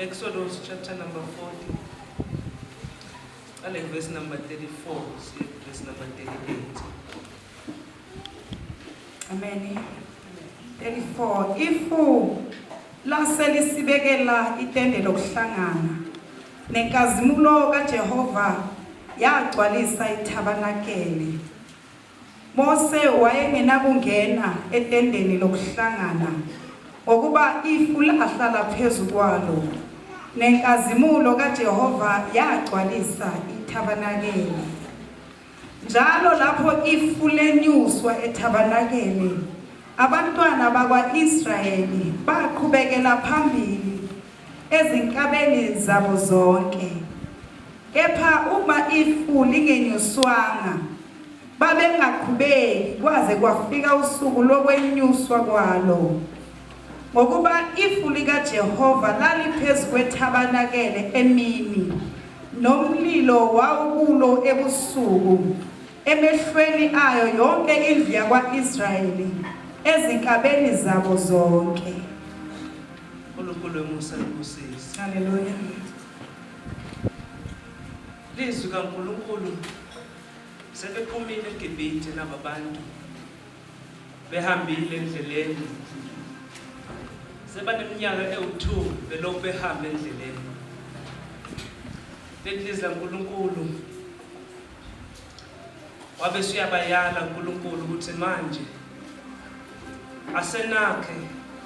Exodus chapter number 40. Siqale verse number 34 siye verse number 38. Amen. 34 Ifu laselisibekela itende lokuhlangana nenkazimulo kaJehova yagcwalisa ithabanakele. Mose wayengenakungena etendeni lokuhlangana ngokuba ifu lahlala phezu kwalo nenkazimulo kaJehova yagcwalisa ithabanakele. Njalo lapho ifu lenyuswa ethabanakele, abantwana bakwa-Israyeli baqhubekela phambili ezinkabeni zabo zonke. Kepha uma ifu lingenyuswanga, babengaqhubeki kwaze kwafika usuku lokwenyuswa kwalo. Ngokuba ifu likaJehova laliphezu kwethabanakele emini, nomlilo wawukulo ebusuku, emehlweni ayo yonke indlu yakwa-Israyeli ezinkabeni zabo zonke. uNkulunkulu wemusa nobusisi. Haleluya. Lizwi kaNkulunkulu sebephumile eGibhithe naba bantu behambile endleleni sebaneminyaka ewu-2 belokhu behamba endleleni. Leli lizwi laNkulunkulu wabe suyabayala uNkulunkulu ukuthi manje asenakhe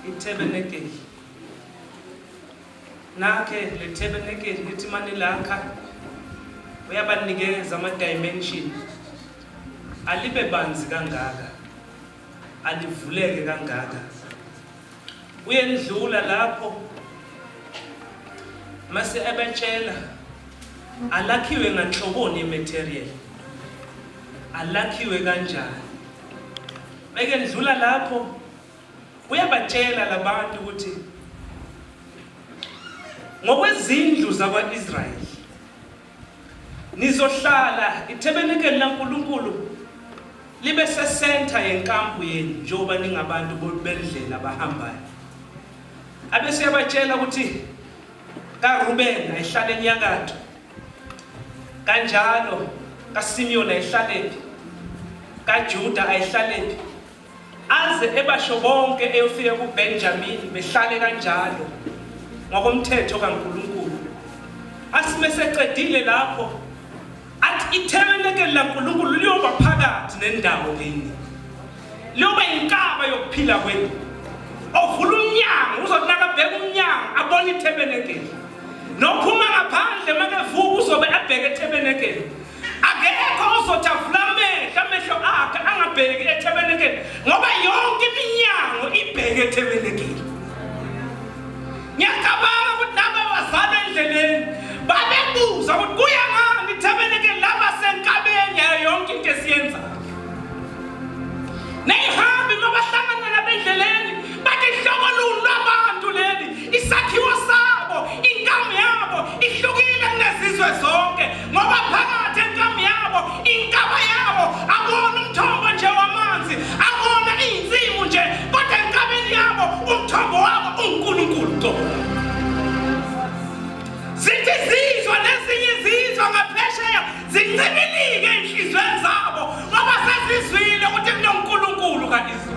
ithebenekeli, nakhe le thebenekeli, nithi manilakha uyabanikeza ama-dimension, alibe banzi kangaka, alivuleke kangaka. Uyendlula lapho mase ebetshela alakhiwe nganhloboni ye-material, alakhiwe kanjani. Beke ndlula lapho uyabatshela labantu ukuthi ngokwezindlu zakwa-Israyeli nizohlala ithebenekeli laNkulunkulu libe sesentha yenkampu yenu njengoba ningabantu bendlela abahambayo. Abese uyabatshela ukuthi kaRuben ayihlale enyakatho, kanjalo kaSimeon ayihlalephi, kaJuda ayihlalephi, aze ebasho bonke eyofika kuBenjamin behlale kanjalo ngokomthetho kaNkulunkulu. Asime secedile lapho athi ithebenekeli laNkulunkulu liyoba phakathi nendawo kini, liyoba inkaba yokuphila kwenu. Ovula umnyango uzothi nakabheka umnyango abone ithebenekeli, nophuma ngaphandle makevuka uzobe abheke ethebenekeli. Akekho ozothi avula amehlo, amehlo akhe angabheki ethebenekeli, ngoba yonke iminyango ibheke ethebenekeli. Ngiyacabanga ukuthi laba bazalwa endleleni babebuza ukuthi kuya ngani ithebenekeli laba senkabeni yayo yonke into esiyenzayo. Neyihambi mabahlangana nabendleleni bathi hlobo luni lwabantu leli, isakhiwo sabo, inkamu yabo ihlukile kunezizwe zonke, ngoba phakathi enkamu yabo, inkaba yabo akona umthombo nje wamanzi, akona iy'nsimu nje, kodwa enkabeni yabo umthombo wabo uNkulunkulu qobo. Zithi zizwa nezinye izizwa ngaphesheya zincibilike enhliziyweni zabo, ngoba sezizwile ukuthi kunoNkulunkulu ka-Israyeli.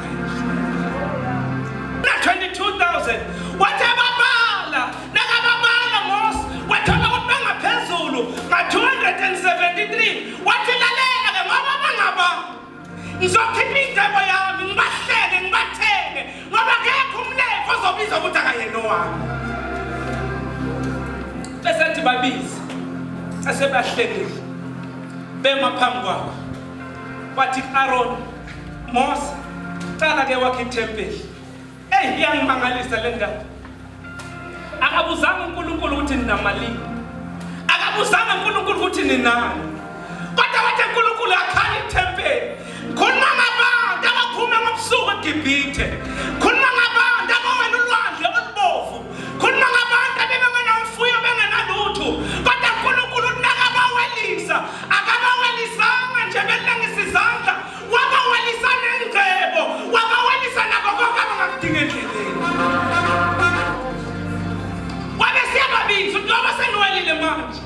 Na 22,000 wathi ababala, nakababala Mose wathola ukuthi bangaphezulu nga-273. Wathi lalela-ke, ngoba bangaba ngizokhipha ingcebo yami ngibahleke ngibathenge, ngoba akekho umLevi ozobizwa ukuthi akayena owami. Bese athi babize asebahlekile bema phambi kwakho, wathi ku-Aaron, Mose, cala ke wakhe ithempeli. Eyi, iyangimangalisa le ndaba. Akabuzanga uNkulunkulu ukuthi ninamalini, akabuzanga uNkulunkulu ukuthi ninani, kodwa wathi uNkulunkulu akhani ithempeli. Khuluma ngabantu abaphume ngobusuku eGibhithe, khuluma ngabantu abawela ulwandle olubovu, khuluma ngabantu abebengenamfuyo bengenalutho, kodwa uNkulunkulu nakabawelisa akabawelisanga nje belengisa izandla, wabawelisa nengcebo, wabawelisa nako konke abangakudinga endleleni. Wabe siyaba Senginicelile manje.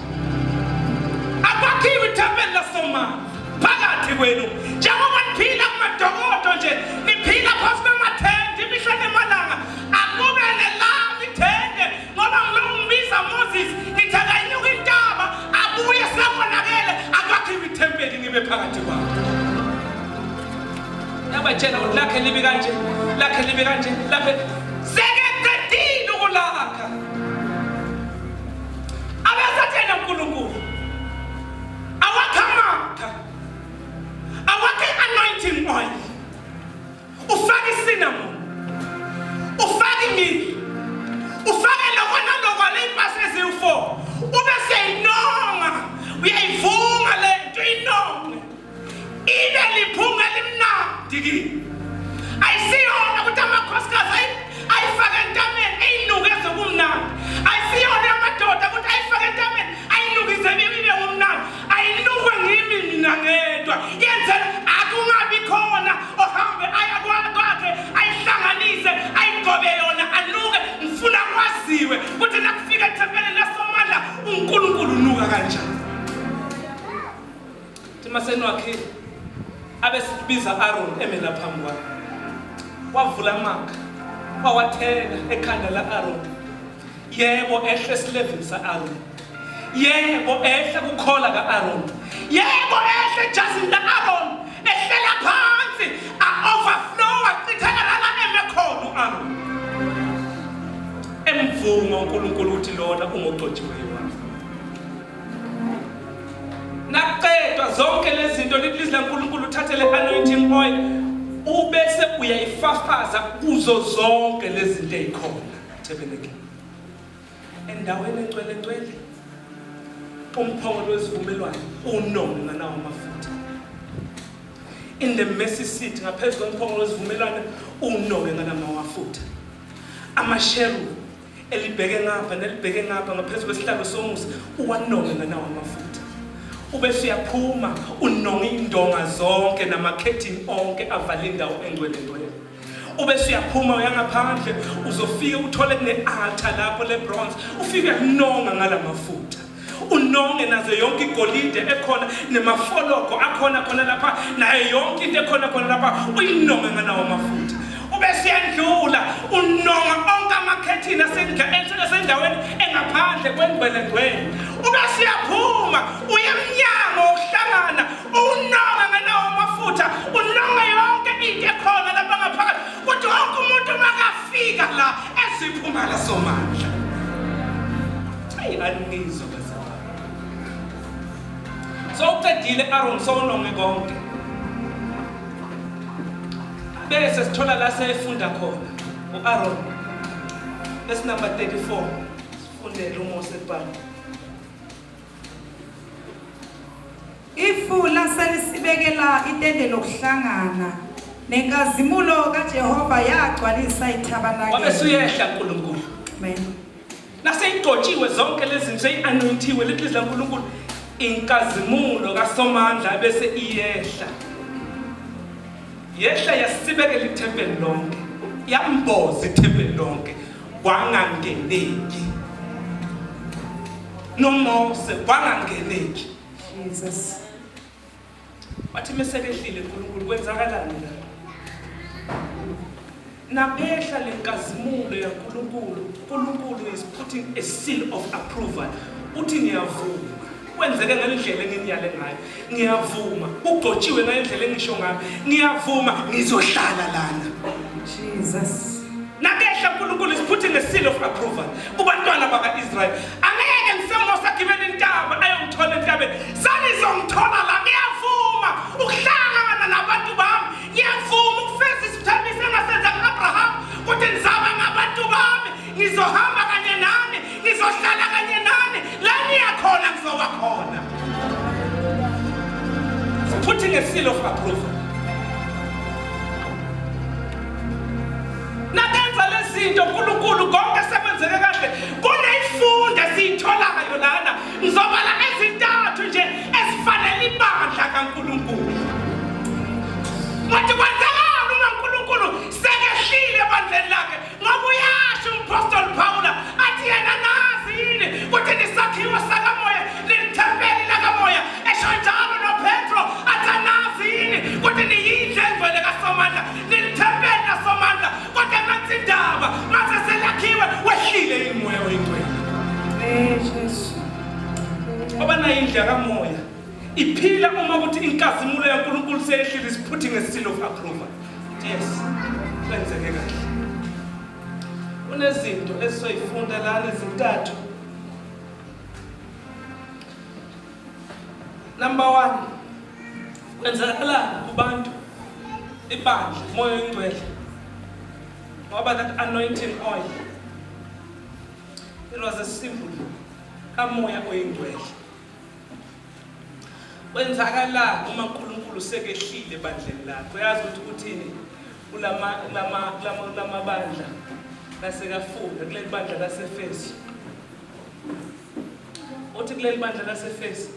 Akwakhiwe ithempeli laSomandla phakathi kwenu. Njengoba niphila kumadokodo nje, niphila phansi kwamathende imihla nemalanga, akube nelami ithende ngoba ngilokhu ngibiza Moses ngithi akanyuka intaba abuye sekonakele akwakhiwe ithempeli ngibe phakathi kwabo. Yabatshela ukuthi lakhe libi kanje, lakhe libi kanje, lakhe sekeqedile ukulakha. Abesathena uNkulunkulu. Awakhe amakha. Awakhe anointing oil. Ufake cinnamon. Ufake imili. Ufake lokho nalokho le impahla eziwu-4. Ube seyinonga. Uyayivunga le nto inonge. Ibe liphunga elimnandi kimi. Ayisiyona ukuthi amakhosikazi ayifake entameni eyinukeze kumnandi. Ayisiyona amadoda ukuthi ayifake entameni ayinukise ibe ngumnandi. Ayinukwe ngimi mina ngedwa. Yenzela akungabi khona ohambe aya kwakhe ayihlanganise ayigobe yona anuke. Ngifuna kwaziwe ukuthi nakufika ethempelini laSomandla uNkulunkulu unuka kanjani. Thi maseniwakhile abe sibiza Aaron eme la phambi kwami. Wavula amakha wawathela ekhanda la Aaron. Yebo ehle esilevini sa Aaron. Yebo ehle kukhola ka Aaron. Yebo ehle ejazini la Aaron. Ehlela phansi a overflow achitheka lana eme khona uAaron. Emvuma uNkulunkulu ukuthi lona ungogcotshiweyo wami. Nakuqedwa zonke lezi zinto lithi lizwi laNkulunkulu uthathe le anointing oil ubese uyayifafaza kuzo zonke lezi zinto ezikhona tabernacle endaweni engcwele ngcwele umphongolo wesivumelwano unongo nganawo amafutha in the mercy seat ngaphezu komphongolo wesivumelwano unonge nganamawafutha amasheru elibheke ngapha nelibheke ngapha ngaphezu kwesihlalo somusa uwanonge nganawo amafutha ubese uyaphuma unonge indonga zonke namakhethini onke avala indawo engcwele ngcwele ubese uyaphuma uyangaphandle uzofike uthole kune-altar lapho le-bronze ufike uyanonga ngalamafutha unonge nazo yonke igolide ekhona nemafologo akhona khona lapha nayo yonke into ekhona khona lapha uyinonge nganawo amafutha ubese uyandlula unonga onke amakhethini asendaweni engaphandle kwengcwelengcwele ubese uyaphuma uye emnyango wokuhlangana unonga nganawo amafutha unonga yonke into ekhona lapha ngaphakathi kuthi wonke umuntu makafika la eziphuma lasomandla. Ayi aningizwa bazalwane. Sowuqedile Aaron sowunonge konke. Bese sithola la sefunda khona uAaron. Verse number 34. Sifundele uMose kuqala. Ifu laselisibekela itende lokuhlangana, nenkazimulo kaJehova yagcwalisa ithabanakele. Wabe suyehla uNkulunkulu. Amen. Naseyigcotshiwe zonke lezi zinto seyi-anointiwe lithi lizwi laNkulunkulu inkazimulo kaSomandla bese iyehla. Yehla yasibekela ithempeli lonke. Yamboza ithempeli lonke kwangangeneki. NoMose kwangangeneki. Jesus. Wathi mesekehlile uNkulunkulu kwenzakalani la? Naphehla lenkazimulo yaNkulunkulu. uNkulunkulu is putting a seal of approval. Uthi ngiyavuma. Kwenzeke ngalendlela enginiyale ngayo. Ngiyavuma. Ugcotshiwe ngalendlela engisho ngayo. Ngiyavuma ngizohlala lana. Jesus. Nakehla uNkulunkulu is putting a seal of approval kubantwana baka-Israyeli. Angeke ngisemose agibele intaba ayongithola entabeni. Sanizongithola la ngiyavuma ukuhlangana nabantu bami. Ngiyavuma ukufeza isithembiso engasenza ku-Abraham ukuthi nizaba ngabantu bami, ngizohamba kanye nani, ngizohlala kanye nani, la niya khona ngizoba khona. It's putting a seal of approval. Nakenza lezinto uNkulunkulu konke sekwenzeke kahle. Kuneyifundo Indlu yakamoya iphila uma ukuthi inkazimulo yaNkulunkulu seyehlile is putting a seal of approval. Yes, kwenzeke kahle. Kunezinto esizoyifunda lana ezintathu. Number 1, kwenzakalani kubantu ibandla moya oyingcwele ngoba that anointing oil it was a symbol kamoya oyingcwele. Kwenzakalani uma uNkulunkulu sekehlile ebandleni lakho? Uyazi ukuthi uthini kulama kulama kulama kulamabandla lasekafunda kuleli bandla laseFesu. Uthi kuleli bandla laseFesu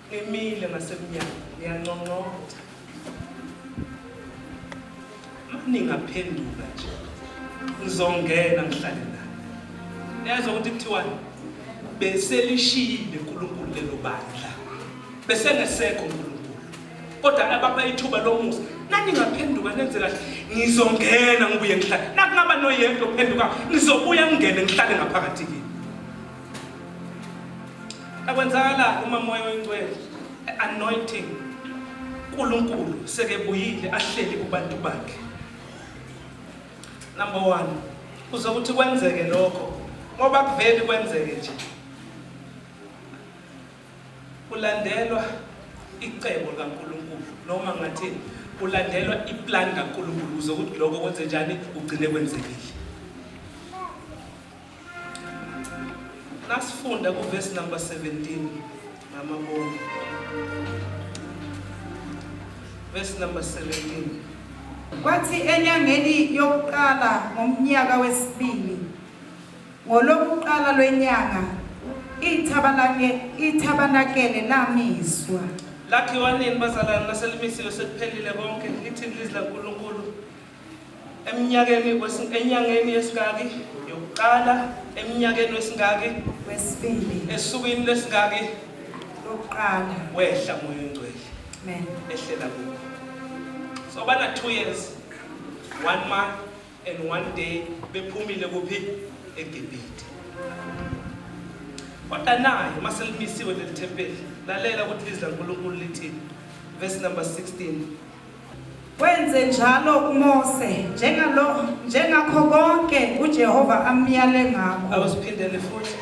ngimile ngasemnyango ngiyanqonqotha. Maningaphenduka nje ngizongena ngihlale naye. Niyazwa ukuthi kuthiwani? Beselishiyile uNkulunkulu lelo bandla. Besengesekho uNkulunkulu. Kodwa abapha ithuba lomusa. Naningaphenduka nenze kahle ngizongena ngibuye ngihlale. Nakungaba noyedwa ophenduka ngizobuya ngingene ngihlale ngaphakathi kini. Akwenzakala uma moya oyingcwele anointing uNkulunkulu sekebuyile ahleli kubantu bakhe. Number 1 uzokuthi kwenzeke lokho ngoba kuveli kwenzeke nje. Kulandelwa icebo likaNkulunkulu noma ngathini kulandelwa iplan kaNkulunkulu ukuze ukuthi lokho kwenze njani ugcine kwenzekile. Nasifunda kuvesi number 17 ngamabomu. Verse number 17. Kwathi enyangeni yokuqala ngomnyaka wesibili ngolokuqala lwenyanga ithabanake ithabanakele lamiswa. Lakhiwa nini bazalwane laselimisiwe sekuphelile konke lithini lizwi laNkulunkulu Eminyakeni enyangeni yesingaki yokuqala eminyakeni wesingaki wesibili esukwini lesingaki lokuqala wehla moya oyingcwele. Amen. Ehlela kubo. So bana 2 years 1 month and 1 day bephumile kuphi eGibhithe. Kodwa naye maselimisiwe leli thempeli lalela ukuthi lizwi laNkulunkulu lithini. Verse number 16. Wenze njalo uMose njengalo njengakho konke uJehova amyale ngakho. Awusiphindele futhi.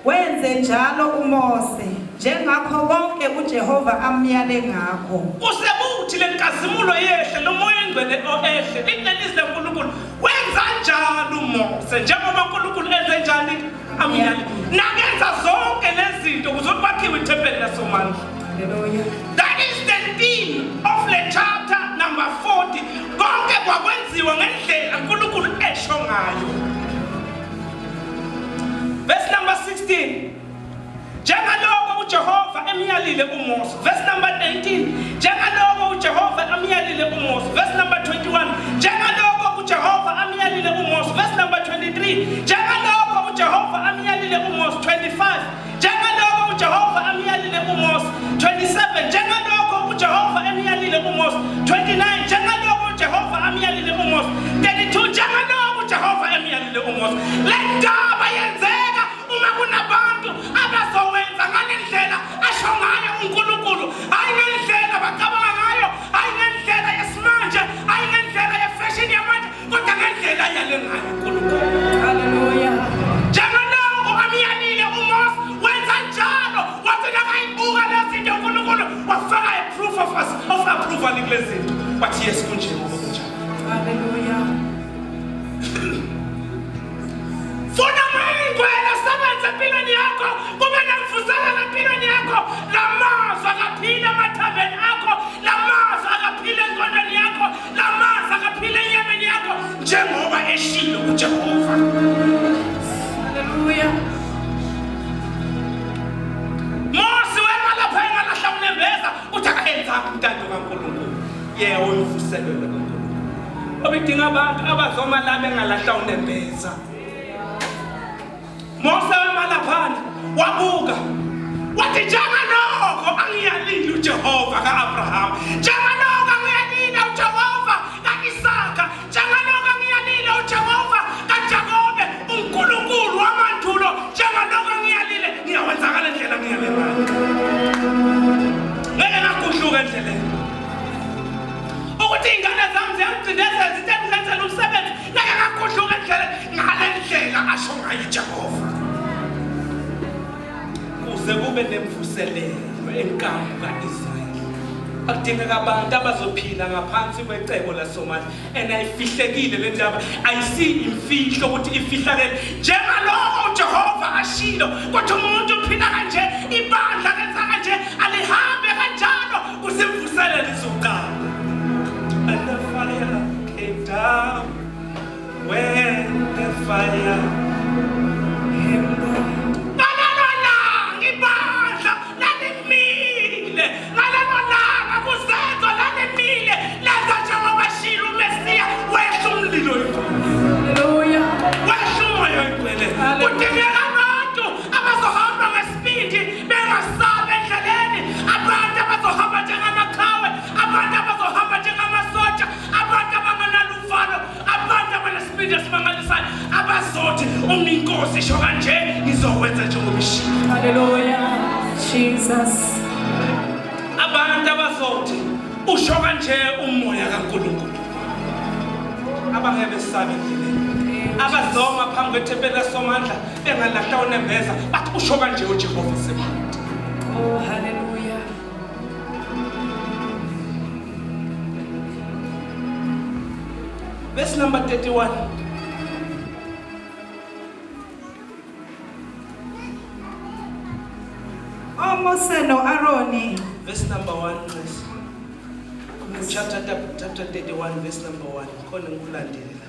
Wenze njalo uMose njengakho konke uJehova amyale ngakho. Kusekuthi lenkazimulo yehle lomoya engcwele oehle lilelizwi laNkulunkulu. Wenza njalo uMose njengoba uNkulunkulu enze njani amyale. Nakenza zonke lezi zinto ukuze kwakhiwe ithempeli laSomandla. Haleluya. That is the theme of the chapter number 40. Konke kwakwenziwa ngendlela uNkulunkulu esho ngayo. Verse number 16. Njengaloko uJehova emyalile uMose. Verse number 19. Njengaloko uJehova amyalile uMose. Verse number 21. Njengaloko uJehova amyalile uMose. Verse number 23. Njengaloko uJehova amyalile uMose. 25. Njengalokho uJehova amyalile uMose 27 njengalokho uJehova emyalile uMose 29 njengalokho uJehova amyalile uMose 32 njengalokho uJehova emyalile uMose. Le ndaba yenzeka uma kunabantu abazowenza ngale ndlela asho ngayo uNkulunkulu, hhayi ngendlela abacabanga ngayo, hhayi ngendlela yesimanje, hhayi ngendlela yefashion yamanje, kodwa ngendlela ayale ngayo uNkulunkulu. Haleluya. Njengalokho amyalile uMose wenza njalo, wathi nakayibuka lezi zinto uNkulunkulu wafaka a proof of us of approval kulezi zinto, wathi yes kunje ngoba kunjalo. Haleluya. Funa mayingcwele sebenze empilweni yakho, kube nemvuselelo empilweni yakho. Lamazwi akaphile emathaveni akho, lamazwi akaphile engqondweni yakho, lamazwi akaphile enyameni yakho, njengoba eshilo uJehova. Haleluya. Mose wema lapha engalahla unembeza uthi akayenzanga intando kaNkulunkulu. Yebo imvuselelo kaNkulunkulu. Obidinga abantu abazoma la bengalahla unembeza. Mose wema laphana wabuka wathi njengalokho angiyalile uJehova ka-Abrahama, njengalokho angiyalile uJehova ka-Isaka, njengalokho angiyalile uJehova kaJakobe, uNkulunkulu wamandulo, njengalokho angiyalile ngiyawenza ngale ndlela ngiyale ngayo. Kuze kube nemvuselelo enkambu ka-Israyeli. Akudingeka abantu abazophila ngaphansi kwecebo laSomandla. And ayifihlekile le ndaba, ayisiyimfihlo ukuthi ifihlakele. Njengaloko uJehova ashilo ukuthi umuntu uphila kanje, ibandla lenza kanje, alihambe kanjalo kuze imvuselelo izoqala. And the fire came down when the fire came down. Ngalelo langa ibandla lalimile, ngalelo langa kuzenzo lalimile, lenza njengoba shilo uMesiya, wehla umlilo oyingcwele. Hallelujah. Wehla umoya oyingcwele. Kudingeka abantu abazohamba ngesibindi bengasabi endleleni, abantu abazohamba njengamaqhawe, abantu abazohamba njengamasotsha, abantu abangenalo uvalo, abantu abanesibindi esimangalisayo, abazothi uma inkosi isho kanje ngizokwenza njengoba ishilo. Hallelujah. Jesus. Abantu abazothi usho kanje umoya kaNkulunkulu, abangeke besabe endleleni, abazoma phambi kwethempeli laSomandla bengalahla unembeza, bathi usho kanje uJehova Sebawoti. Oh, hallelujah. Verse number 31. OMose noAroni. Verse number 1, please. Chapter 31, verse number 1. Khona ngikulandele la.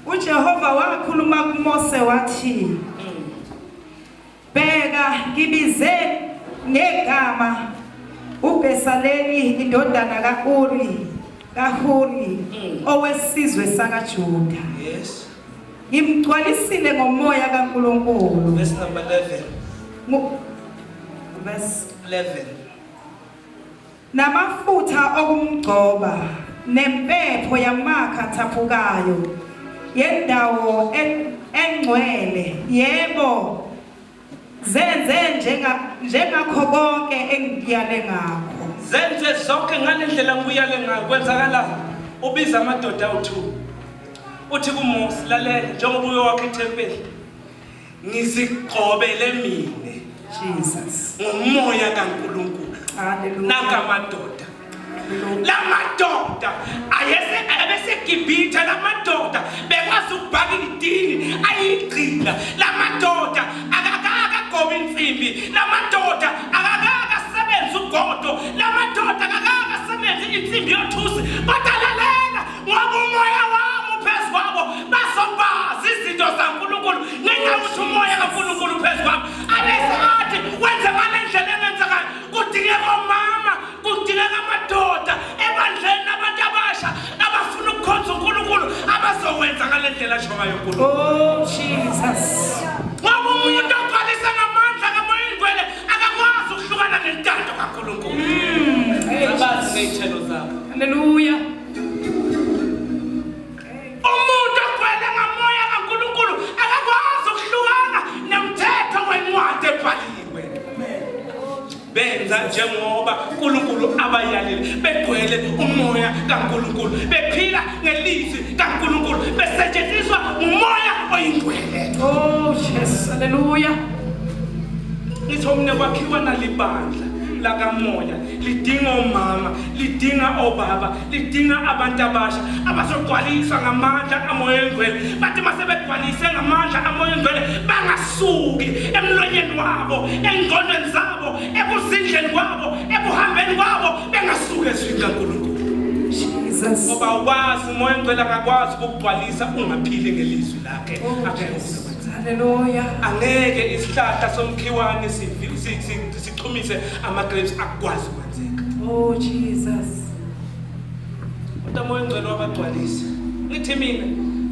uJehova wakhuluma kuMose wathi, Bheka ngibize ngegama uBesaleli indodana kaUri kaHuri owesizwe sakaJuda. Yes. Ngimgcwalisile ngomoya kaNkulunkulu. Verse number 11. Verse 11. Namafutha okumgcoba nempepho yamakha athaphukayo yendawo engcwele, yebo, zenze njengakho konke engikuyale ngakho. Zenze zonke ngale ndlela ngikuyale ngayo. Kwenzakalani? Ubiza amadoda awu-2, uthi kuMose, lalela, njengoba uyowakha ithempeli, ngizigcobele mina Jesus. ngomoya kaNkulunkulu. Hallelujah. Nanka amadoda, lamadoda ayese abesegibhithe, lamadoda bekwazi ukubhaka idini ayigcina, lamadoda akakakagoba insimbi, lamadoda akakakasebenza ugodo, lamadoda akakakasebenza insimbi yothusi, kodwa lalela, ngoba umoya wami uphezu kwabo, bazobazi izinto zaNkulunkulu ngenxa yokuthi umoya kaNkulunkulu uphezu kwabo. Abese athi wenze ngale ndlela engenzekayo. Kudingeka omama, kudingeka amadoda ebandleni, abantu abasha abafuna ukukhonza uNkulunkulu, abazokwenza ngale ndlela asho ngayo uNkulunkulu. Oh Jesus. Ngoba umuntu ogcwalisa ngamandla kaMoya Oyingcwele akakwazi ukuhlukana nentando kaNkulunkulu. Abazi ngey'thelo zabo. Hallelujah. Umuntu ogcwele ngamoya kaNkulunkulu akakwazi ukuhlukana nomthetho wencwadi ebhaliwe. Benza njengoba uNkulunkulu abayalile, begcwele umoya kaNkulunkulu, bephila ngelizwi kaNkulunkulu, besetshenziswa umoya oyingcwele. Oh Jesus. Hallelujah. Ngithi omne kwakhiwa nalibandla lakamoya, lidinga omama, lidinga obaba, lidinga abantu abasha abazogcwaliswa ngamandla amoya oyingcwele. Bathi mase begcwalise ngamandla amoya oyingcwele, bangasuki emlonyeni wabo, engqondweni zabo, ekuzindleni kwabo, ekuhambeni kwabo, bengasuki ezwini kaNkulunkulu. Jesus. Ngoba awukwazi, umoya oyingcwele akakwazi ukukugcwalisa ungaphili ngelizwi lakhe. Angeke uze kwenzeke. Hallelujah. Angeke isihlahla somkhiwane sichumise ama-grapes, akukwazi ukwenzeka. Oh Jesus. Kodwa umoya oyingcwele wabagcwalisa. Ngithi mina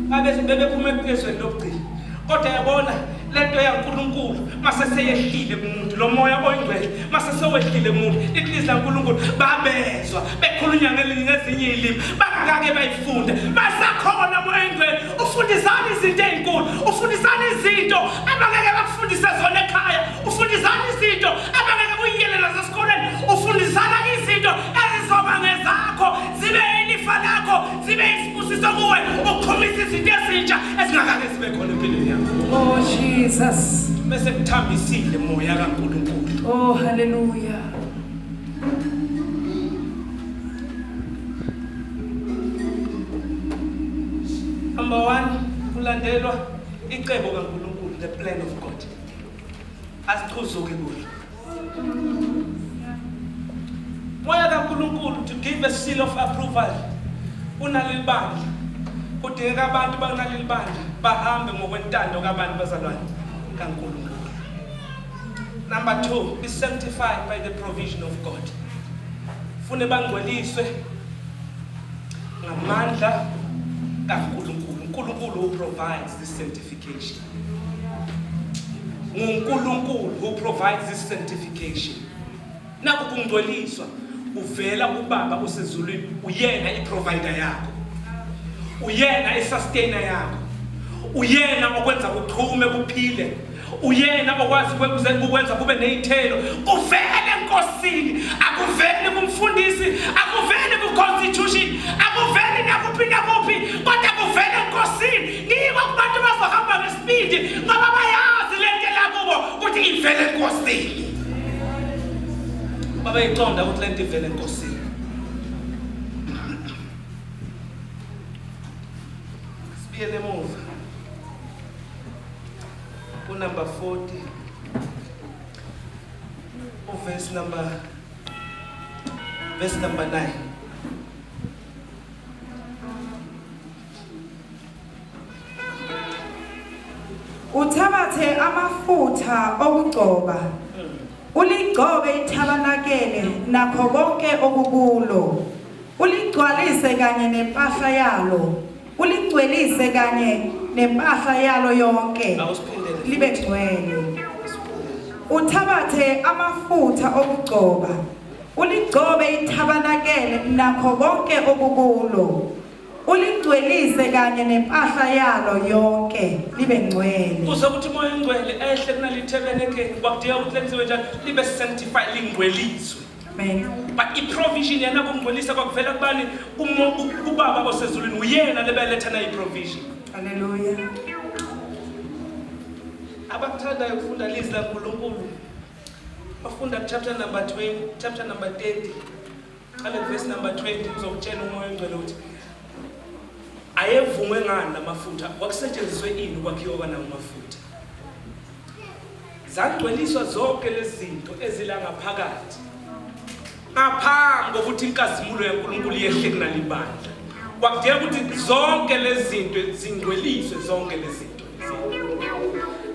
babe bebephuma ezweni lobugcina, kodwa yabona lento yaNkulunkulu mase seyehlile kumuntu, lo moya oyingcwele mase sewehlile kumuntu, lithi izwi laNkulunkulu babezwa bekhulunywa ngezinye izilimi bangakake bayifunde. Basakhona moya oyingcwele ufundisana izinto ezinkulu, ufundisana izinto abangeke bakufundise zona ekhaya, ufundisana izinto abangeke kuyiyele nasesikoleni, ufundisana izinto ezizoba ngezakho, zibe ilifa lakho, zibe isibusiso kuwe. Uqhumisa izinto ezintsha ezingakake zibe khona empilweni yakho. Oh Jesus. Bese kuthambisile moya kaNkulunkulu. Oh hallelujah. Number 1 kulandelwa icebo kaNkulunkulu, the plan of God. Asichuzuke kulo. Moya kaNkulunkulu to give a seal of approval kunaleli bandla. Kudingeka abantu bakunaleli bandla bahambe ngokwentando kabantu bazalwane kaNkulunkulu. Number 2, be sanctified by the provision of God. Fune bangcweliswe ngamandla kaNkulunkulu. uNkulunkulu who provides this sanctification. NguNkulunkulu who provides this sanctification. Naku kungcweliswa uvela kubaba osezulwini, uyena iprovider yakho. Uyena isustainer yakho. Uyena okwenza kuchume kuphile. Uyena okwazi ukwenza kube nezithelo. Kuvele enkosini, akuveli kumfundisi, akuveli ku-constitution, akuveli nakuphi nakuphi, kodwa kuvele enkosini. Ngiko kubantu bazohamba ngesibindi ngoba bayazi lento la kubo ukuthi ivele enkosini. Babeyiqonda ukuthi lento ivele enkosini. Sibiyele emuva kunumber 40 uverse number verse number 9. Uthabathe amafutha okugcoba, uligcobe ithabanakele nakho konke okukulo, uligcwalise kanye nempahla yalo, uligcwelise kanye nempahla yalo yonke, Awusiphindele. libe ngcwele. Uthabathe amafutha okugcoba, uligcobe ithabanakele nakho konke okukulo, uligcwelise kanye nempahla yalo yonke, libe ngcwele. Kuze ukuthi moya ongcwele ehle kunalithebernakele, kwakudingeka ukuthi lenziwe njani? Libe sanctified, lingcweliswe. Amen. But i-provision yena kungcwelisa kwakuvela kubani? Kubaba osezulwini. Uyena lebeletha na i-provision. Hallelujah. Abakuthandayo ukufunda lizwi laNkulunkulu bafunda chapter number 20, chapter number 30, qale verse number 20. Uzokutshela umoya ongcwele ukuthi ayevungwe ngani lamafutha, kwakusetshenziswe ini ukwakhiwa kwanawo amafutha. Zangcweliswa zonke lezi zinto ezila ngaphakathi ngaphambi kokuthi inkazimulo yaNkulunkulu yehle kunalibandla. Kwakudingeka ukuthi zonke lezi zinto zingcweliswe, zonke lezi zinto.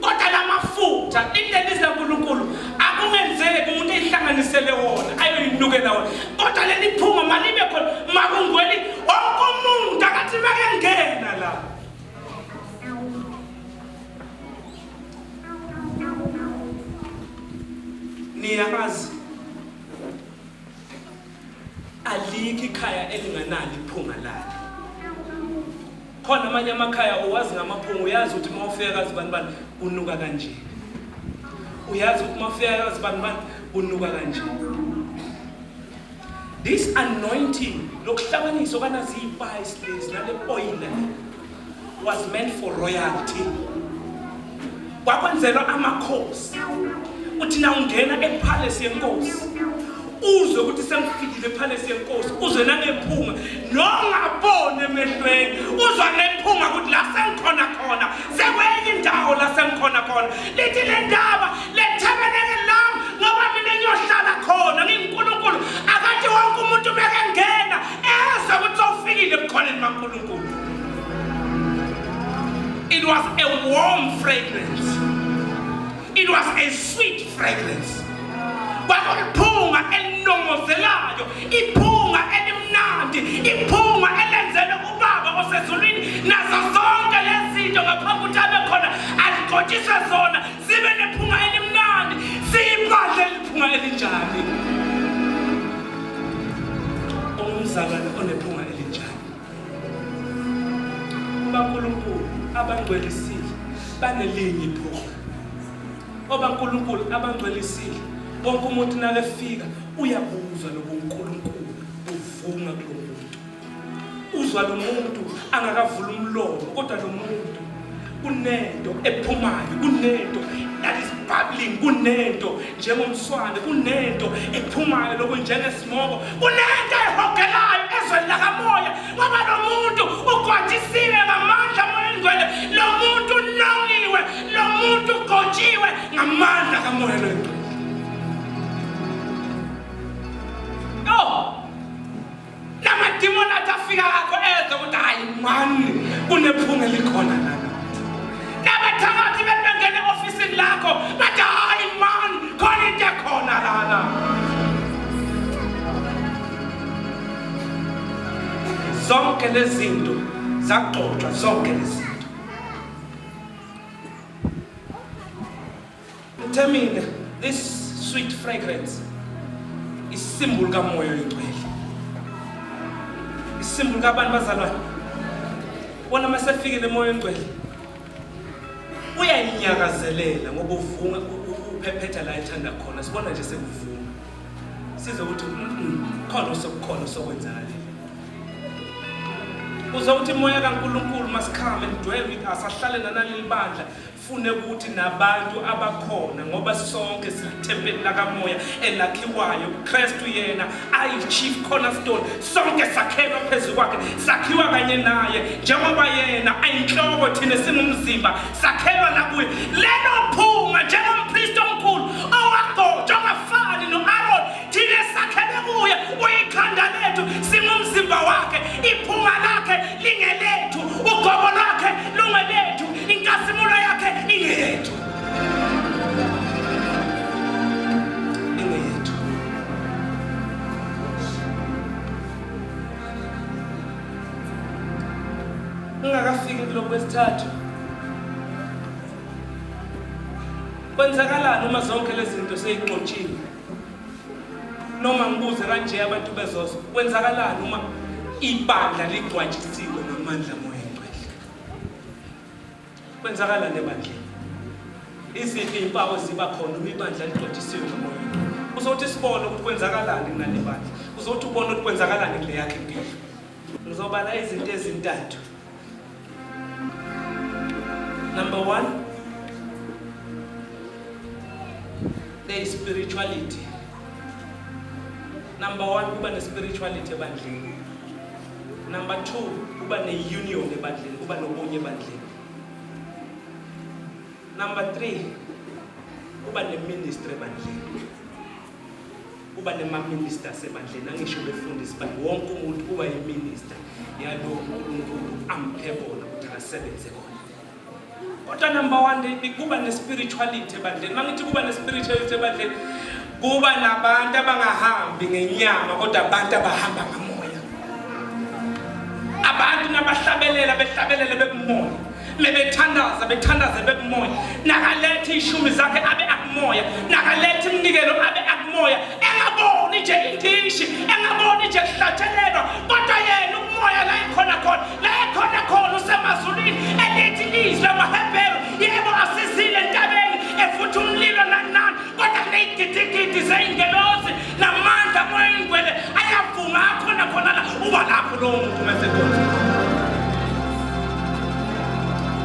Kodwa lamafutha, into laNkulunkulu akungenzeki umuntu eyihlanganisele wona ayoyinukela wona, kodwa leli phunga malibe khona, makungcweli wonke umuntu akathi makengena la. Niyazi alikho ikhaya elinganalo iphunga lalo. Khona amanye amakhaya owazi ngamaphunga, uyazi ukuthi uma ufika kazi bani bani kunuka kanje, uyazi ukuthi uma ufika kazi bani bani kunuka kanje. This anointing lokuhlanganiswa kanazi ispice lezi nale oil was meant for royalty. Kwakwenzelwa amakhosi. Uthi na ungena epalace yenkosi, uzwe ukuthi sengifikile epalace yenkosi, uzwe nangephunga nongaboni emehlweni, uzwa ngephunga ukuthi la sengikhona khona, sekwenye indawo la sengikhona khona. Lithi le ndaba le thabenekele lami, ngoba mina ngiyohlala khona nginguNkulunkulu. Akathi wonke umuntu bekengena ezwe ukuthi sewufikile ebukhoneni baNkulunkulu. It was a warm fragrance. It was a sweet fragrance. Kwakuliphunga elinongozelayo, iphunga elimnandi, iphunga elenzelwe ubaba osezulwini nazo zonke lezi zinto ngaphambi ukuthi abe khona aligcotshiswe zona zibe nephunga elimnandi. Siyibandla eliphunga elinjani? Umzalwane onephunga elinjani? UbaNkulunkulu abangcwelisile banelinye iphunga. ObaNkulunkulu abangcwelisile, wonke umuntu nakefika uyabuzwa lobuNkulunkulu buvunga kulo muntu. Uzwa lo muntu angakavula umlomo, kodwa lo muntu kunento ephumayo, kunento that is bubbling, kunento njengomswane, kunento ephumayo lokhu njengesimoko, kunento ehogelayo ezweni lakamoya, ngoba lo muntu ugwajisiwe ngamandla moya engcwele, lo muntu unongiwe, lo muntu ugotshiwe ngamandla kamoya longcwele. Yo! Lamadimoni athi afika akho ezwe ukuthi hayi mani kunephunga elikhona lana. Nabathakathi bebengena e-ofisini lakho bathi hayi mani khona into ekhona lana. Zonke lezi zinto zagxotshwa, zonke lezi zinto. Ngithe mina this sweet fragrance isimboli kamoya oyingcwele. Isimboli kabantu bazalwane. Bona masefikile moya oyingcwele. Uyayinyakazelela ngoba uvunga uphephetha la ethanda khona. Sibona nje sekuvuma. Size ukuthi khona osokukhona sokwenzakalile. Uzokuthi moya kaNkuluNkulu must come and dwell with us, ahlale nanaleli bandla. Fune ukuthi nabantu abakhona, ngoba sonke silithempeli lakamoya elakhiwayo. uKristu yena ayi-chief cornerstone, sonke sakhelwa phezu kwakhe, sakhiwa kanye naye, njengoba yena ayinhloko, thina singumzimba, sakhelwa nakuye. Lelo phunga njengompristi omkhulu owagcotshwa ongafani no-Aaron, thina sakhelwe kuye, uyikhanda lethu, singumzimba wakhe, iphunga lakhe lingelethu, ugobo lwakhe lungelethu, inkazimulo yakhe ingeyethu, ingeyethu. Ungakafiki kulokhu kwesithathu, kwenzakalani uma zonke lezi zinto seyixotshiwe? Noma ngibuze kanje abantu bezozo, kwenzakalani uma ibandla ligcwatshisiwe ngamandla moya engcwele? Kwenzakalani ebandleni? Iziphi iy'mpawu eziba khona uma ibandla ligcwatshisiwe ngomoya ongcwele? Uzothi sibone ukuthi kwenzakalani kunale bandla, uzothi ubone ukuthi kwenzakalani kule yakhe impilo. Ngizobala izinto ezintathu. Number one, there is spirituality. Number one, kuba ne-spirituality ebandleni. Number two, kuba ne-union ebandleni, kuba nobunye ebandleni. Number three, kuba ne-ministry ebandleni. Kuba nema-ministers ebandleni, angisho befundisi, but wonke umuntu uba yi-minister yalo uNkulunkulu amphe bona ukuthi akasebenze khona. Kodwa number one, kuba ne-spirituality ebandleni. Uma ngithi kuba ne-spirituality ebandleni, kuba nabantu abangahambi ngenyama, kodwa abantu abahamba ngamoya. Abantu nabahlabelela behlabelele bekumoya, mebethandaza bethandaze bekumoya, nakaletha ishumi zakhe abe akumoya, nakaletha iminikelo abe akumoya, engaboni nje indishi, engaboni nje kuhlatshelelwa, kodwa yena umoya la ekhona khona, la ekhona khona usemazulwini. Elithi izwi lamaHebheru, yebo asizile entabeni efutha umlilo nani nani, kodwa kuneyigidigidi zeyingelosi namandla moya ingcwele ayavuma akhona khona la, uba lapho lowo muntu mesekhona.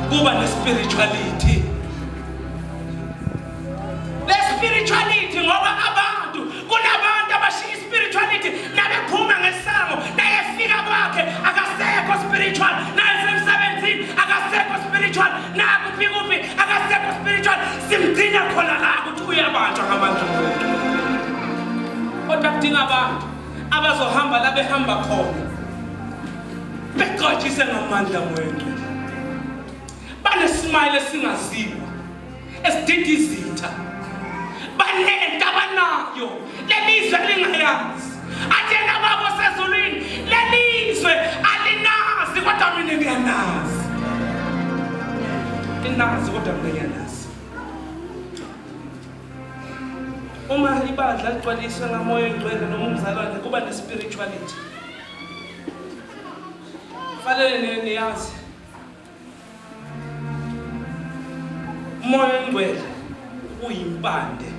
Kuba ne-spirituality, le spirituality, ngoba abantu kunabantu abashiya spirituality nabephuma ngesango, nayefika kwakhe akasekho spiritual, nayesemsebenzini akasekho spiritual, nakuphi kuphi akasekho spiritual. Simgcina khona la ukuthi uyabanjwa ngamandla omuntu, kodwa kudinga abantu abazohamba la behamba khona begcotshise ngamandla moya engcwele, banesmile esingaziwa esidida izitha, banento abanayo lelizwe lingayazi. Athena babo sezulwini, lelizwe alinazi, kodwa mina ngiyanazi, inazi, kodwa mina ngiyanazi. Uma ibandla ligcwaliswe ngamoya oyingcwele noma umzalwane, kuba ne-spirituality. Fanele niyazi umoya oyingcwele uyimpande.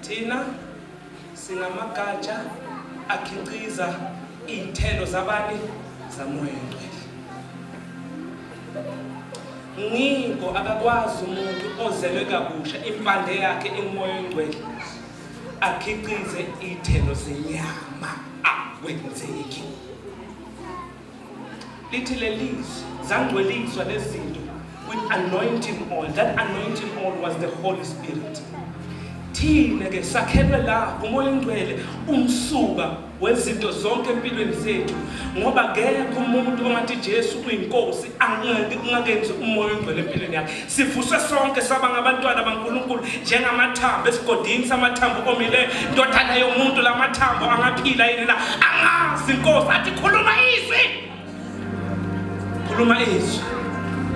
Thina singamagatsha akhiqiza Iy'thelo zabani? Zamoya Ongcwele. Ngiko akakwazi umuntu ozelwe kabusha impande yakhe ingumoya ongcwele akhiqize iy'thelo zenyama, akwenzeki. Lithi lelizwi zangcweliswa lezi zinto with anointing oil. That anointing oil was the Holy Spirit. Thina ke sakhelwe lapho umoya ongcwele umsuka wezinto zonke empilweni zethu, ngoba akekho umuntu ongathi Jesu uyinkosi angakenzi umoya ongcwele empilweni yakhe. Sivuswe sonke saba ngabantwana baNkulunkulu njengamathambo esigodini samathambo omileyo. Ndodana yomuntu, lamathambo angaphila yini na? Angazi inkosi. Athi khuluma izwi, khuluma izwi.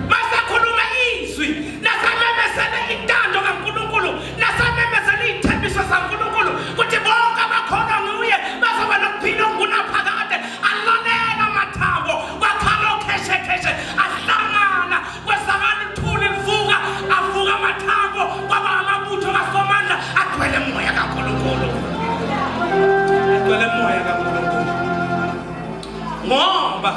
Masakhuluma izwi, nasamemezela intando kaNkulunkulu, nasamemezela iy'thembiso zaNkulunkulu ukuthi bonke abakholwa nguye bazoba nokuphila okungunaphakade. Alalela amathambo, kwakhala okheshekheshe, ahlangana, kwesakala uthuli livuka, avuka amathambo, kwaba amabutho kaSomandla agcwele moya kaNkulunkulu, agcwele moya kaNkulunkulu. Ngoba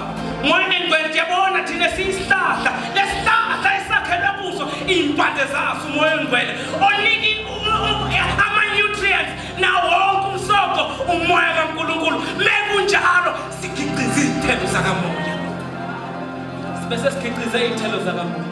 moya engcwele, yabona thina siyisihlahla, lesihlahla esakhelwe kuso iy'mpande zaso umoya ongcwele onika ama-nutrients nawo wonke umsoco, umoya kaNkulunkulu. Mekunjalo sikhiqiza iy'thelo zakamoya, sibe sesikhiqize iy'thelo zakamoya.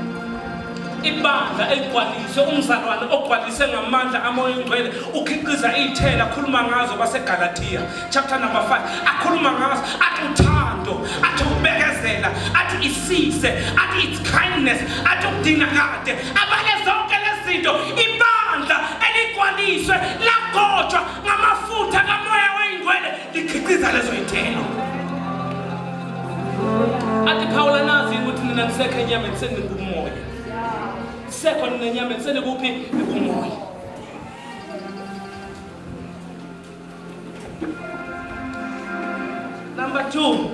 Ibandla eligcwaliswe, umzalwane ogcwalise ngamandla amoya ongcwele ukhiqiza iy'thelo akhuluma ngazo baseGalathiya chapter number 5, akhuluma ngazo athi uthando, athi ukubekezela, athi isise, athi it's kindness, athi ukudina kade, abale zonke lezi zinto. Ibandla eligcwaliswe lagotshwa ngamafutha kamoya weyingcwele likhiqiza lezo y'thelo. Athi Phawula, nazi ukuthi nina nisekho enyameni, senikumoya. Sekho nina enyameni, senikuphi? Nikumoya. Number 2,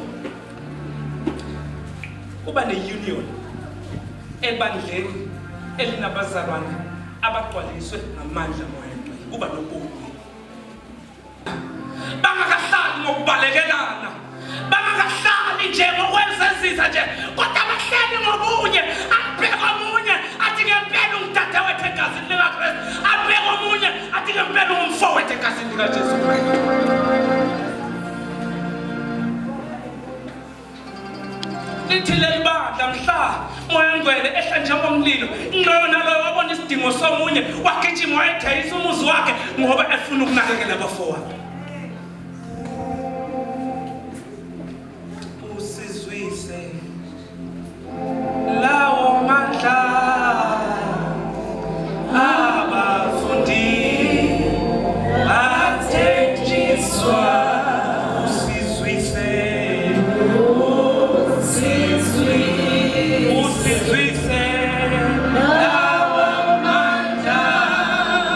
kuba ne-union ebandleni elinabazalwane abagcwaliswe ngamandla moya ongcwele, kuba nobunye. Bangakahlali ngokubalekelana, bangakahlali nje ngokwenzenzisa nje, kodwa bahleli ngobunye. Abheke omunye athi ngempela ungudadewethu egazini likaKristu, abheke omunye athi ngempela ungumfowethu egazini likaJesu Kristu. Lithi leli bandla mhla moya ongcwele ehla njengomlilo, loyo naloyo wabona isidingo somunye, wagijima wayedayisa umuzi wakhe ngoba efuna ukunakekela abafowabo. Usizwise lawo mandla abafundi bathenjiswa, usizwise, usizwise lawo mandla,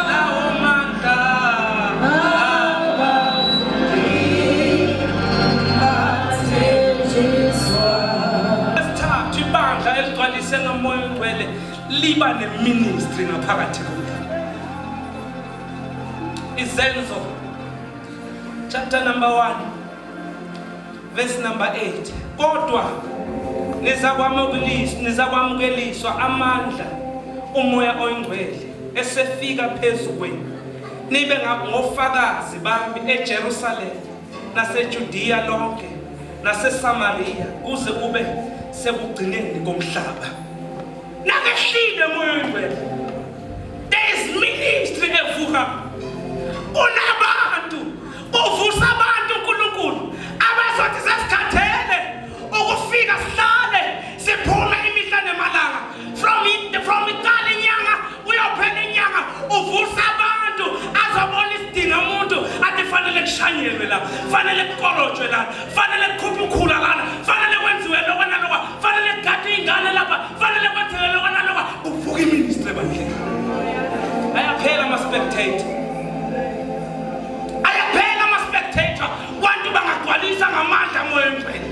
lawo mandla abafundi bathenjiswa. Esithathu, ibandla eligcwalise ngomoya ongcwele liba neministry ngaphakathi kulo. Izenzo chapter number 1 verse number 8: kodwa nizakwamukeliswa, nizakwamukeliswa amandla umoya oyingcwele esefika phezu kwenu, nibe ngofakazi bami eJerusalem naseJudiya lonke naseSamaria kuze kube sekugcineni komhlaba. Nakehlile moya oyingcwele, there is ministry evuka kunabantu, uvusa abantu uNkulunkulu abazothi sesikhathele ukufika sihlale siphume imihla nemalanga from iqala inyanga uyophela inyanga. Uvusa abantu azobona isidingo umuntu athi fanele kushanyelwe la, fanele kukorojwe la, fanele kukhuphe ukhula lana, fanele kwenziwe lokho nalokho, fanele kugadwe iy'ngane lapha, fanele kwenziwe lokho nalokho. Kuvuka iministry ebandleni. Ayaphela ama-spectator, ayaphela ama-spectator. Kwantu bangagcwalisa ngamandla moya ongcwele,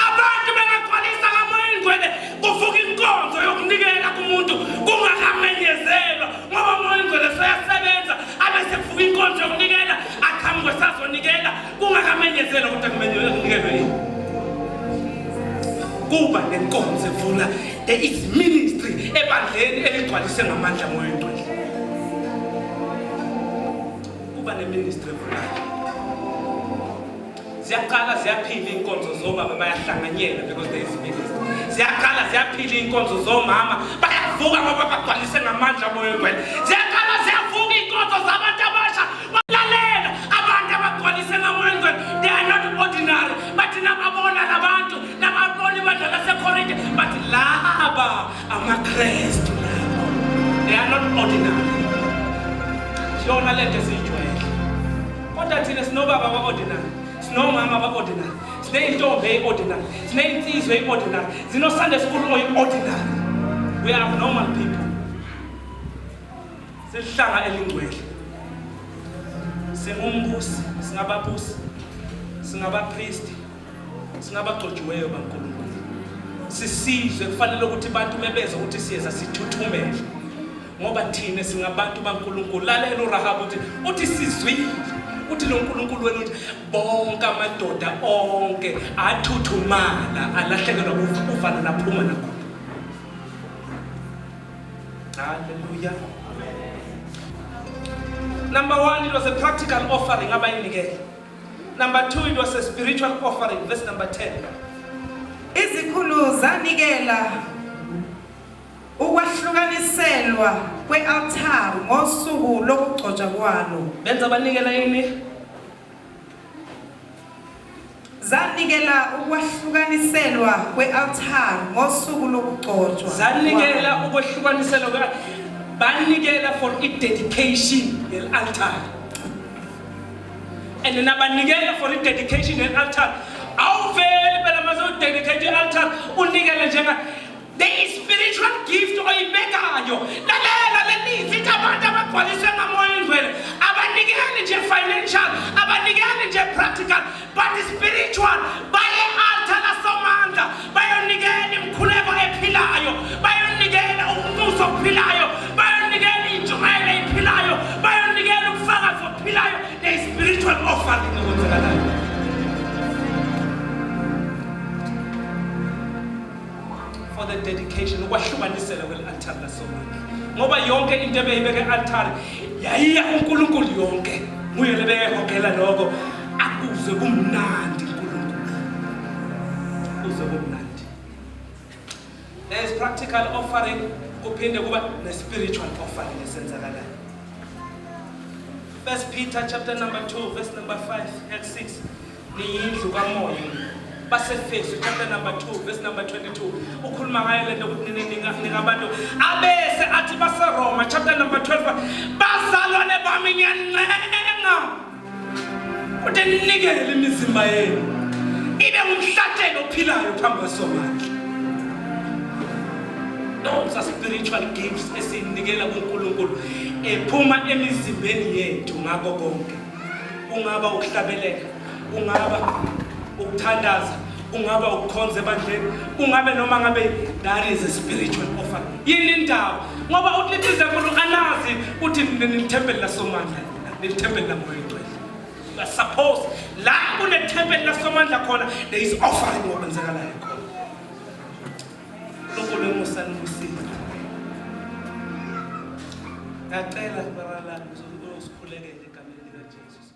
abantu bengagcwalisa ngamoya ongcwele, kuvuka inkonzo yokunikela kumuntu kungakamenyezelwa, ngoba umoya ongcwele soyasebenza, abe sekuvuka inkonzo yokunikela, aqhamuke sazonikela kungakamenyezelwa. Kuba nenkonzo evula. There is ministry ebandleni eligcwalise ngamandla moya oyingcwele. Kuba neministry evulayo. Ziyaqala ziyaphila iy'nkonzo zobaba, bayahlanganyela because there is ministry. Ziyaqala ziyaphila iy'nkonzo zomama, bayavuka ngoba bagcwalise ngamandla moya oyingcwele. Ziyaqala ziyavuka iy'nkonzo zabantu abasha, balalela abantu abagcwalise ngamoya oyingcwele. They are not ordinary. Bathi nababona labantu, nababona ibandla laseKorinte, bathi laba amaKrestu laba, they are not ordinary. Yona lento esiyijwayele, kodwa thina sinobaba aba-ordinary, sinomama aba-ordinary, siney'ntombi eyi-ordinary, siney'nsizwa eyi-ordinary, zino-Sunday school oyi-ordinary. We are normal people. Sihlanga elingcwele, singumbusi, singababusi, singabapristi, singabagcotshiweyo baNkulunkulu. Sisizwe kufanele ukuthi abantu bebeze ukuthi siyeza sithuthumele, ngoba thina singabantu baNkulunkulu. Lalela uRahabu, uthi sizwile uthi lo nkulunkulu wena, uthi bonke amadoda onke athuthumala, alahlekelwa uvalo, laphuma nakhona. Hallelujah. Number one, it was a practical offering abayinikela. Number two, it was a spiritual offering. Verse number 10. Izikhulu zanikela ukwahlukaniselwa kwe-altari ngosuku lokugcotshwa kwalo. Benza banikela yini? Zanikela ukwahlukaniselwa kwe-altari ngosuku lokugcotshwa. Zanikela ukwehlukaniselwa banikela for i-dedication yel-altar. And nabanikela for i-dedication yel-altar, awuveli phela mase udedicate i-altar unikele njenga, there is spiritual gift oyibekayo. Lalela lelizwi, ithi abantu abagcwaliswe ngamoya oyingcwele abanikeli nje financial, abanikeli nje practical, but spiritual. Baye altar lasomandla, bayonikela imikhuleko ephilayo, bayonikela umuso ophilayo, bayonikela intshumayelo ephilayo, bayonikela ubufakazi ophilayo. There is spiritual offering okwenzakalayo for the dedication, ukwahlukanisela kwel-altar lasomandla, ngoba yonke into ebeyibeke e-altare yayiya kuNkulunkulu yonke. Nguye lebeyehogela lokho akuze kumnandi uNkulunkulu, kuze kumnandi. There is practical offering, kuphinde kuba ne-spiritual offering esenzakalayo. First Peter chapter number 2 verse number 5 and 6, niyindlu kamoya. Basefesu chapter number 2 verse number 22 ukhuluma ngayo lento ukuthi ningabantu. Abese athi baseRoma chapter number 12, bazalwane bami, ngiyancenga ukuthi ninikele imizimba yenu ibe ngumhlatshelo ophilayo phambi kwesomandla. Those are spiritual gifts esinikela kuNkulunkulu ephuma emizimbeni yethu ngakho konke. Kungaba ukuhlabelela, kungaba ukuthandaza, kungaba ukukhonza ebandleni, kungabe noma ngabe, that is a spiritual offering. Yini indaba? Ngoba uthi lithi nkulu anazi uthi nilithempeli lasomandla, nilithempeli lamoya oyingcwele. You are supposed, la kunethempeli lasomandla khona, there is offering okwenzakalayo khona. uNkulunkulu emusa nibusise. Ngiyacela baralami usikhulekele egameni likaJesu.